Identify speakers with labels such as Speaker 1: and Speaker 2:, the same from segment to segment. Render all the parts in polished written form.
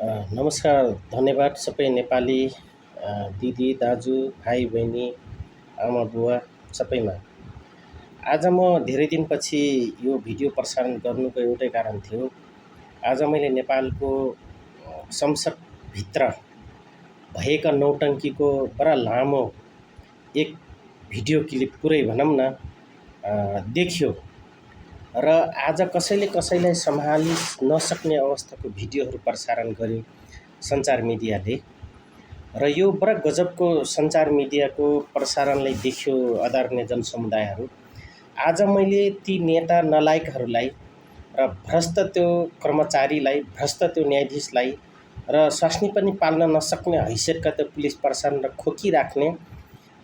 Speaker 1: नमस्कार, धन्यवाद सबै नेपाली दिदी, दाजु, भाइ, बहिनी, आमा, बुवा सबैमा। आज म धेरै दिनपछि यो भिडियो प्रसारण गर्नुको एउटै कारण थियो। आज मैले नेपालको संसदभित्र भएका नौटङ्कीको बडा लामो एक भिडियो क्लिप पुरै भनौँ न देखियो र आज कसैले कसैलाई सम्हालि नसक्ने अवस्थाको भिडियोहरू प्रसारण गर्यो सञ्चार मिडियाले र यो बडा गजबको सञ्चार मिडियाको प्रसारणलाई देख्यो आदरणीय जनसमुदायहरू। आज मैले ती नेता नलायकहरूलाई र भ्रष्ट त्यो कर्मचारीलाई, भ्रष्ट त्यो न्यायाधीशलाई र स्वास्नी पनि पाल्न नसक्ने हैसियतका त्यो पुलिस प्रशासन र खोकिराख्ने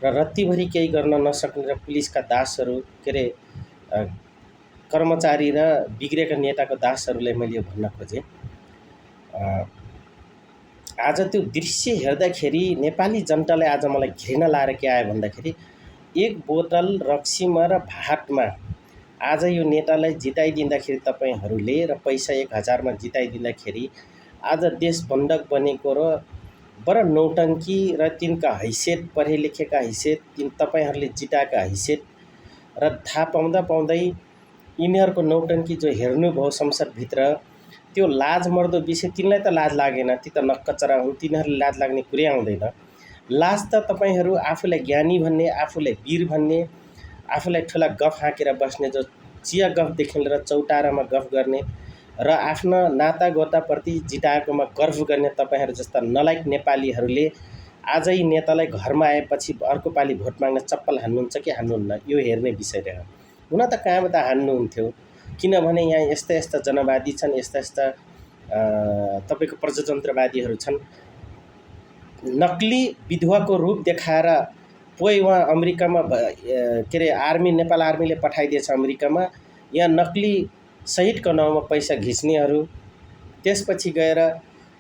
Speaker 1: र रत्तिभरि केही गर्न नसक्ने र पुलिसका दासहरू के अरे कर्मचारी र बिग्रेका नेताको दासहरूलाई मैले यो भन्न खोजेँ। आज त्यो दृश्य हेर्दाखेरि नेपाली जनतालाई आज मलाई घृणा लाएर के आयो भन्दाखेरि एक बोतल रक्सीमा र भातमा आज यो नेतालाई जिताइदिँदाखेरि तपाईँहरूले र पैसा 1000 मा जिताइदिँदाखेरि आज देश बन्धक बनेको र बडा नौटङ्की र तिनका हैसियत पढे लेखेका हैसियत तपाईँहरूले जिताएका हैसियत र थाहा पाउँदै यिनीहरूको नौटङ्की जो हेर्नुभयो संसदभित्र त्यो लाज मर्दो विषय तिनलाई त लाज लागेन, ती त नक्कचरा हुन्, तिनीहरूले लाज लाग्ने कुरै आउँदैन। लाज त तपाईँहरू आफूलाई ज्ञानी भन्ने, आफूलाई वीर भन्ने, आफूलाई ठुला गफ हाँकेर बस्ने जो चिया गफदेखि लिएर चौतारामा गफ गर्ने र आफ्ना नाता गोताप्रति जिताएकोमा गर्व गर्ने तपाईँहरू जस्ता नलायक नेपालीहरूले आज यी नेतालाई घरमा आएपछि अर्को पालि भोट माग्न चप्पल हान्नुहुन्छ कि हान्नुहुन्न यो हेर्ने विषय रह्यो। हुन त कहाँबाट हान्नुहुन्थ्यो, किनभने यहाँ यस्ता जनवादी छन्, यस्ता तपाईँको प्रजातन्त्रवादीहरू छन्। नक्ली विधवाको रूप देखाएर पोइ उहाँ अमेरिकामा के अरे आर्मी, नेपाल आर्मीले पठाइदिएछ अमेरिकामा, यहाँ नक्ली शहीदको नाउँमा पैसा घिच्नेहरू, त्यसपछि गएर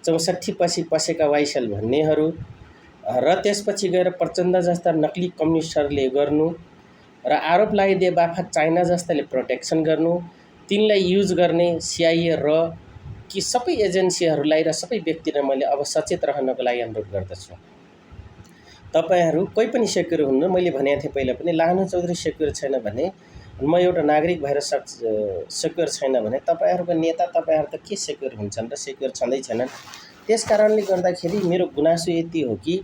Speaker 1: 64 पछि पसेका वाइसल भन्नेहरू र त्यसपछि गएर प्रचण्ड जस्ता नक्ली कम्युनिस्टहरूले गर्नु र आरोप लगाइदिए बाफत चाइना जस्ताले प्रोटेक्सन गर्नु, तिनलाई युज गर्ने सिआइए र कि सबै एजेन्सीहरूलाई र सबै व्यक्तिलाई मैले अब सचेत रहनको लागि अनुरोध गर्दछु। तपाईँहरू कोही पनि सेक्युर हुनु, मैले भनेको थिएँ पहिला पनि, लाहनु चौधरी सेक्युर छैन भने, म एउटा नागरिक भएर सेक्युर छैन भने तपाईँहरूको नेता तपाईँहरू त के सेक्युर हुन्छन् र सेक्युर छँदै छैनन्। त्यस कारणले गर्दाखेरि मेरो गुनासो यति हो कि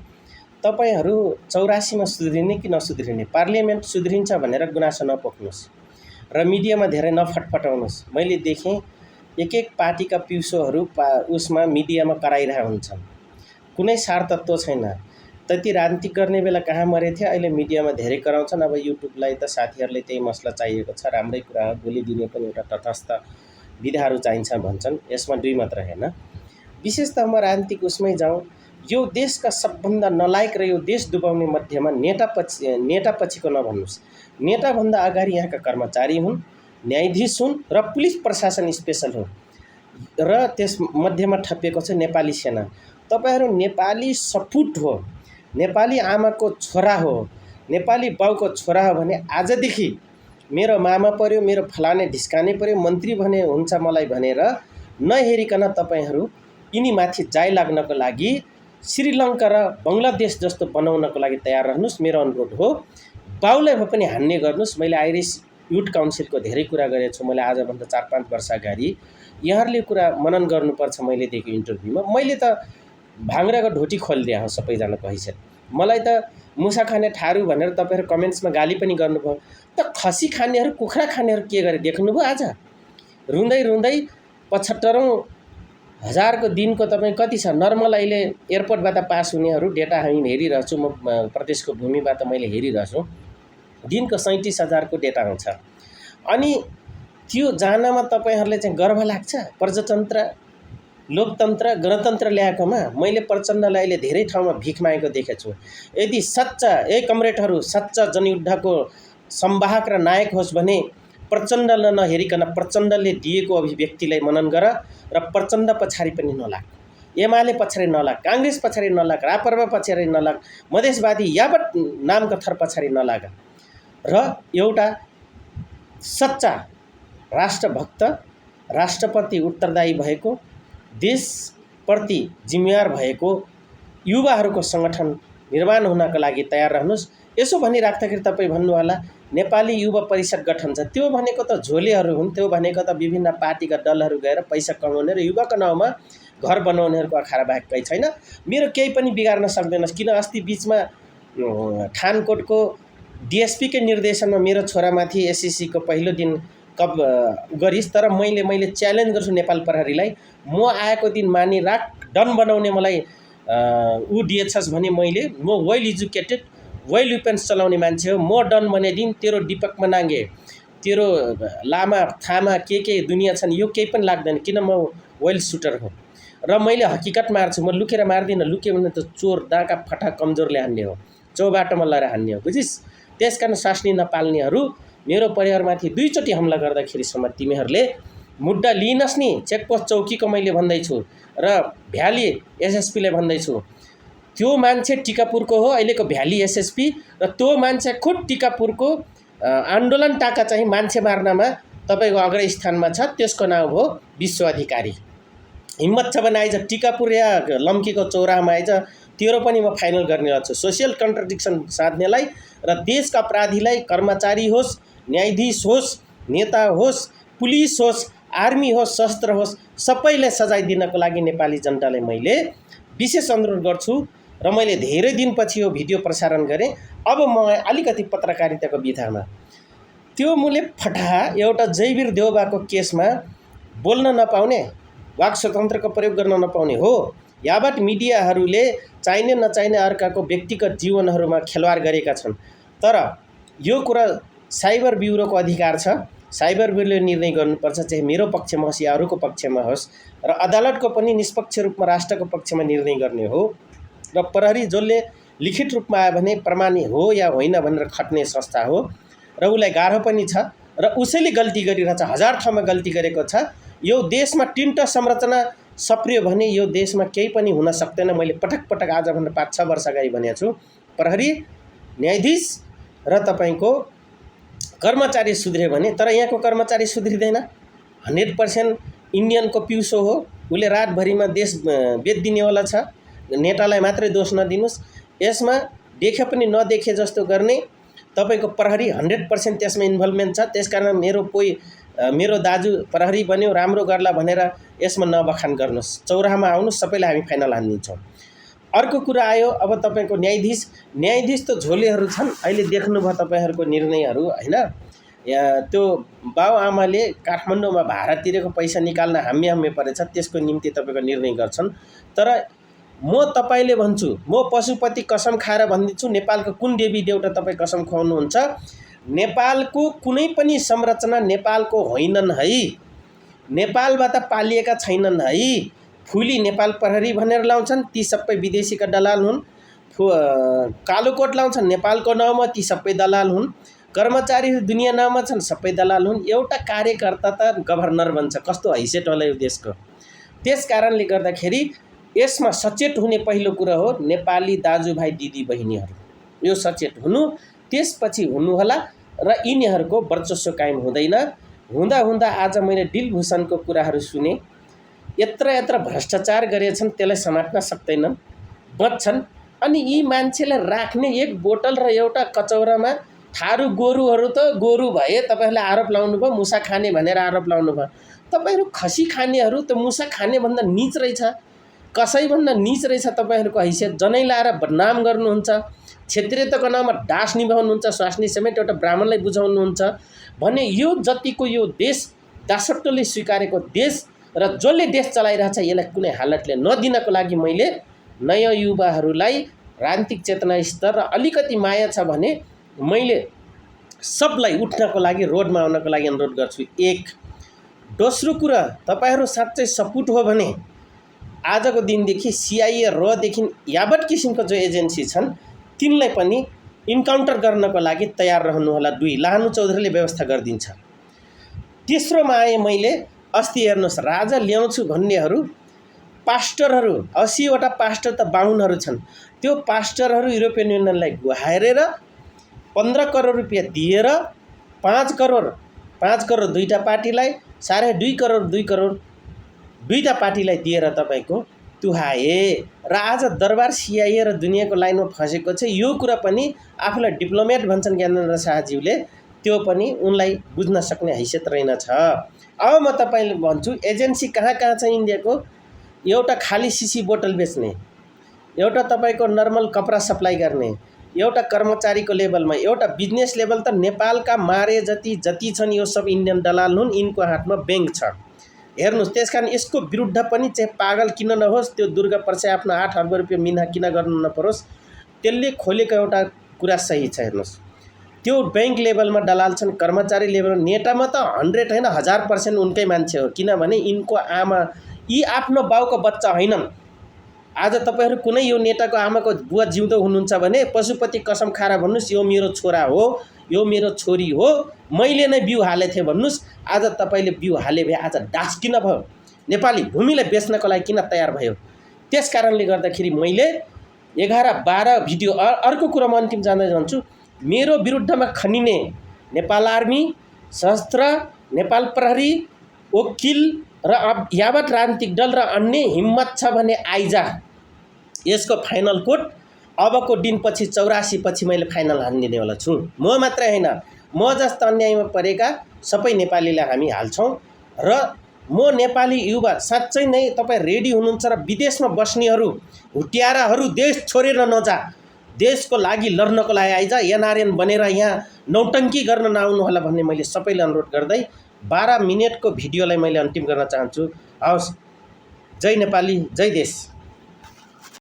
Speaker 1: तपाईहरू 84 मा सुध्रिने कि नसुध्रिने, पार्लियामेन्ट सुध्रिन्छ भनेर गुनासो नपोख्नुहोस् र मिडियामा धेरै नफटफटाउनुहोस्। मैले देखेँ एक पार्टीका पिउसोहरू उसमा मिडियामा कराइरहेका हुन्छन्, कुनै सार तत्त्व छैन। त्यति राजनीति गर्ने बेला कहाँ मरेथे, अहिले मिडियामा धेरै कराउँछन्। अब युट्युबलाई त साथीहरूले त्यही मसला चाहिएको छ, राम्रै कुरा हो, बोलिदिने पनि एउटा तटस्थ विधाहरू चाहिन्छ भन्छन्। यसमा दुई मात्र हैन, विशेष त म राजनीतिक उसमै जाउँ। यो देशका सबभन्दा नलायक र यो देश डुबाउने मध्येमा नेता पछिको नभन्नुहोस्, नेताभन्दा अगाडि यहाँका कर्मचारी हुन्, न्यायाधीश हुन् र पुलिस प्रशासन स्पेसल हो र त्यस मध्येमा ठपिएको छ नेपाली सेना। तपाईहरू नेपाली सपुत हो, नेपाली आमाको छोरा हो, नेपाली बाउको छोरा हो भने आजदेखि मेरो मामा पर्यो, मेरो फलाने ढिस्काने पर्यो, मन्त्री भने हुन्छ मलाई भनेर नहेरिकन तपाईहरू यिनीमाथि जाय लाग्नको लागि श्रीलङ्का र बङ्गलादेश जस्तो बनाउनको लागि तयार रहनुहोस्। मेरो अनुरोध हो, बाउलाई भए पनि हान्ने गर्नुहोस्। मैले आइरिस युथ काउन्सिलको धेरै कुरा गरेको छु, मैले आजभन्दा 4-5 वर्ष अगाडि। यहाँहरूले कुरा मनन गर्नुपर्छ। मैले दिएको इन्टरभ्यूमा मैले त भाङ्राको ढोटी खोलिदिए हो सबैजनाको हैसियत। मलाई त मुसा खाने ठारू भनेर तपाईँहरू कमेन्ट्समा गाली पनि गर्नुभयो। त खसी खानेहरू, कुखुरा खानेहरू के गरे देख्नुभयो? आज रुँदै रुँदै 75,000 को दिनको तपाईँ कति छ नर्मल अहिले एयरपोर्टबाट पास हुनेहरू डेटा हामी हेरिरहेको छु, म प्रदेशको भूमिबाट मैले हेरिरहेको छु, दिनको 37,000 को डेटा आउँछ। अनि त्यो जानमा तपाईँहरूले चाहिँ गर्व लाग्छ? प्रजातन्त्र, लोकतन्त्र, गणतन्त्र ल्याएकोमा मैले प्रचण्डलाई अहिले धेरै ठाउँमा भिख मागेको देखेको छु। यदि सच्चा कमरेडहरू सच्चा जनयुद्धको संवाहक र नायक होस् भने प्रचण्डलाई नहेरिकन प्रचण्डले दिएको अभिव्यक्तिलाई मनन गर र प्रचण्ड पछाडि पनि नलाग, एमाले पछाडि नलाग, काङ्ग्रेस पछाडि नलाग, राप्रपा पछाडि नलाग, मधेसवादी यावत नामका थर पछाडि नलाग र एउटा सच्चा राष्ट्रभक्त, राष्ट्रप्रति उत्तरदायी भएको, देश प्रति जिम्मेवार भएको युवाहरूको सङ्गठन निर्माण हुनका लागि तयार रहनुहोस्। यसो भनिराख्दाखेरि तपाईँ भन्नुहोला नेपाली युवा परिषद गठन छ, त्यो भनेको त झोलेहरू हुन्, त्यो भनेको त विभिन्न पार्टीका दलहरू गएर पैसा कमाउने र युवाको नाउँमा घर बनाउनेहरूको अखाडा बाहेक केही छैन। मेरो केही पनि बिगार्न सक्दैनस्, किन अस्ति बिचमा ठानकोटको डिएसपीकै निर्देशनमा मेरो छोरामाथि एसएससीको पहिलो दिन कब गरिस्, तर मैले च्यालेन्ज गर्छु नेपाल प्रहरीलाई, म आएको दिन मानिराख, डन बनाउने मलाई ऊ दिएछस् भने म वेल एजुकेटेड वेल वेपन्स चलाउने मान्छे हो, म डन बने दिन तेरो दिपक मनाङ्गे, तेरो लामा थामा के दुनियाँ छन् यो केही पनि लाग्दैन, किन म वेल सुटर हो र मैले हकीकत मार्छु। म लुकेर मार्दिनँ, लुक्यो भने त चोर दाँका फटा कमजोरले हान्ने हो, चौबाटोमा लगाएर हान्ने हो, बुझिस्। त्यसकारण स्वास्नी नपाल्नेहरू मेरो परिवारमाथि 2 चोटि हमला गर्दाखेरिसम्म तिमीहरूले मुद्दा लिनस् नि। चेकपोस्ट चौकीको मैले भन्दैछु र भ्याली एसएसपीलाई भन्दैछु, त्यो मान्छे टिकापुरको हो अहिलेको भ्याली एसएसपी, र त्यो मान्छे खुद टिकापुरको आन्दोलन टाका चाहिँ मान्छे मार्नमा तपाईँको अग्रस्थानमा छ, त्यसको नाम हो विश्व अधिकारी। हिम्मत छ भने आइज टिकापुर या लम्कीको चौराहामा आइज, तेरो पनि म फाइनल गर्ने छु। सोसियल कन्ट्रडिक्सन साध्नेलाई र देशका अपराधीलाई, कर्मचारी होस्, न्यायाधीश होस्, नेता होस्, पुलिस होस्, आर्मी होस्, शस्त्र होस्, सबैलाई सजाय दिनको लागि नेपाली जनतालाई मैले विशेष अनुरोध गर्छु र मैले धेरै दिनपछि यो भिडियो प्रसारण गरेँ। अब म अलिकति पत्रकारिताको विधामा त्यो मुले फटा एउटा जयवीर देउबाको केसमा बोल्न नपाउने, वाक स्वतन्त्रको प्रयोग गर्न नपाउने हो। यावत मिडियाहरूले चाहिने नचाहिने अर्काको व्यक्तिगत जीवनहरूमा खेलवाड गरेका छन्, तर यो कुरा साइबर ब्युरोको अधिकार छ, साइबर ब्युरोले निर्णय गर्नुपर्छ, चाहे मेरो पक्षमा होस् या अरूको पक्षमा होस्, र अदालतको पनि निष्पक्ष रूपमा राष्ट्रको पक्षमा निर्णय गर्ने हो। र प्रहरी जसले लिखित रूपमा आयो भने प्रमाण हो या होइन भनेर खट्ने संस्था हो, र उसलाई गाह्रो पनि छ, र उसैले गल्ती गरिरहेछ, 1000 ठाउँमा गल्ती गरेको छ। यो देशमा 3टा संरचना सप्रियो भने यो देशमा केही पनि हुन सक्दैन। मैले पटक पटक आजभन्दा 5-6 वर्ष अगाडि भनेको छु, प्रहरी, न्यायाधीश र तपाईँको कर्मचारी सुध्रियो भने, तर यहाँको कर्मचारी सुध्रिँदैन। 100% इन्डियनको पिउसो हो, उसले रातभरिमा देश बेचिदिनेवाला छ। नेतालाई मात्रै दोष नदिनुहोस्, यसमा देखे पनि नदेखे जस्तो गर्ने तपाईँको प्रहरी 100% त्यसमा इन्भल्भमेन्ट छ। त्यसकारण मेरो दाजु प्रहरी बन्यो राम्रो गर्ला भनेर यसमा नबखान गर्नुहोस्, चौराहामा आउनुहोस्, सबैलाई हामी फाइनल हानिदिन्छौँ। अर्को कुरा आयो अब तपाईँको न्यायाधीश त झोलेहरू छन्। अहिले देख्नुभयो तपाईँहरूको निर्णयहरू, होइन? त्यो बाउआमाले काठमाडौँमा भाडा तिरेको पैसा निकाल्न हाम्मे परेछ, त्यसको निम्ति तपाईँको निर्णय गर्छन्। तर म तपाईँले भन्छु, म पशुपति कसम खाएर भनिदिन्छु, नेपालको कुन देवी देउता तपाईँ कसम खुवाउनुहुन्छ, नेपालको कुनै पनि संरचना नेपालको होइनन् है, नेपालबाट पालिएका छैनन् है। फुली नेपाल प्रहरी भनेर लाउँछन्, ती सबै विदेशीका दलाल हुन्। कालोकोट लाउँछन् नेपालको नाउँमा, ती सबै दलाल हुन्। कर्मचारीहरू दुनियाँ नाउँमा छन्, सबै दलाल हुन्। एउटा कार्यकर्ता त गभर्नर बन्छ, कस्तो हैसियत होला यो देशको। त्यस कारणले गर्दाखेरि यसमा सचेत हुने पहिलो कुरा हो नेपाली दाजुभाइ दिदी बहिनीहरू, यो सचेत हुनु, त्यसपछि हुनुहोला। र यिनीहरूको वर्चस्व कायम हुँदैन। हुँदा आज मैले दिलभूषणको कुराहरू सुने, यत्र भ्रष्टाचार गरेछन्, त्यसलाई समात्न सक्दैनन्, बच्छन्। अनि यी मान्छेलाई राख्ने एक बोतल र एउटा कचौरामा थारू गोरुहरू त गोरु भए, तपाईँहरूले आरोप लाउनुभयो, मुसा खाने भनेर आरोप लाउनुभयो। तपाईँहरू खसी खानेहरू त मुसा खानेभन्दा नीच रहेछ, कसैभन्दा नीच रहेछ तपाईँहरूको हैसियत। जनै लाएर बदनाम गर्नुहुन्छ, क्षेत्रीयताको नाममा दास निभाउनुहुन्छ, स्वास्नी समेत एउटा ब्राह्मणलाई बुझाउनुहुन्छ भने यो जतिको यो देश दासत्वले स्वीकारेको देश र जसले देश चलाइरहेछ, यसलाई कुनै हालतले नदिनको लागि मैले नयाँ युवाहरूलाई राजनीतिक चेतना स्तर र अलिकति माया छ भने मैले सबलाई उठ्नको लागि, रोडमा आउनको लागि अनुरोध गर्छु। एक दोस्रो कुरा, तपाईँहरू साँच्चै सपुट हो भने आजको दिनदेखि CIA रदेखि यावत किसिमको जो एजेन्सी छन् तिनलाई पनि इन्काउन्टर गर्नको लागि तयार रहनुहोला। 2 लाहनु चौधरीले व्यवस्था गरिदिन्छ। तेस्रोमा आएँ मैले, अस्ति हेर्नुहोस्, राजा ल्याउँछु भन्नेहरू पास्टरहरू, 80वटा पास्टर त बाहुनहरू छन्। त्यो पास्टरहरू युरोपियन युनियनलाई गुहारेर 15 करोड रुपियाँ दिएर 5 करोड 2टा पार्टीलाई, 2.5 करोड 2 करोड 2टा पार्टीलाई दिएर तपाईँको तुहाए र आज दरबार सिआइए र दुनियाँको लाइनमा फँसेको छ। यो कुरा पनि आफूलाई डिप्लोमेट भन्छन् ज्ञानेन्द्र शाहज्यूले, त्यो पनि उनलाई बुझ्न सक्ने हैसियत रहेनछ। अब म तपाईँले भन्छु एजेन्सी कहाँ कहाँ छ इन्डियाको? एउटा खाली सिसी बोतल बेच्ने, एउटा तपाईँको नर्मल कपडा सप्लाई गर्ने, एउटा कर्मचारीको लेभलमा, एउटा बिजनेस लेभल त नेपालका मारे जति छन् यो सब इन्डियन दलाल हुन्, यिनको हातमा ब्याङ्क छ। हेर्नुहोस्, त्यसकारण यसको विरुद्ध पनि चाहिँ पागल किन नहोस्, त्यो दुर्गा प्रसाद आफ्नो 8 अर्ब रुपियाँ मिना किन गर्नु नपरोस्, त्यसले खोलेको एउटा कुरा सही छ। हेर्नुहोस्, त्यो ब्याङ्क लेभलमा दलाल छन्, कर्मचारी लेभलमा, नेतामा त 100 होइन 1000% उनकै मान्छे हो। किनभने यिनको आमा यी आफ्नो बाउको बच्चा होइनन्। आज तपाईँहरू कुनै यो नेताको आमाको बुवा जिउँदो हुनुहुन्छ भने पशुपति कसम खाएर भन्नुहोस् यो मेरो छोरा हो, यो मेरो छोरी हो, मैले नै बिउ हालेको थिएँ भन्नुहोस्। आज तपाईँले बिउ हाले भए आज डास किन भयो? नेपाली भूमिलाई बेच्नको लागि किन तयार भयो? त्यस कारणले गर्दाखेरि मैले 11-12 भिडियो। अर्को कुरा म अन्तिम जाँदै जान्छु, मेरो विरुद्धमा खनिने नेपाल आर्मी, सशस्त्र, नेपाल प्रहरी, वकिल र यावत राजनीतिक दल र अन्य हिम्मत छ भने आइजा। यसको फाइनल कोर्ट अबको दिनपछि 84 पछि मैले फाइनल हानिदिनेवाला छु। म मात्रै होइन, म जस्ता अन्यायमा परेका सबै नेपालीलाई हामी हाल्छौँ। र म नेपाली युवा साँच्चै नै तपाईँ रेडी हुनुहुन्छ र विदेशमा बस्नेहरू हुट्याराहरू देश छोडेर नजा, देशको लागि लड्नको लागि आइज, एनआरएन बनेर यहाँ नौटङ्की गर्न नआउनु होला भन्ने मैले सबैलाई अनुरोध गर्दै 12 मिनेटको भिडियोलाई मैले अन्तिम गर्न चाहन्छु। हवस्, जय नेपाली, जय देश।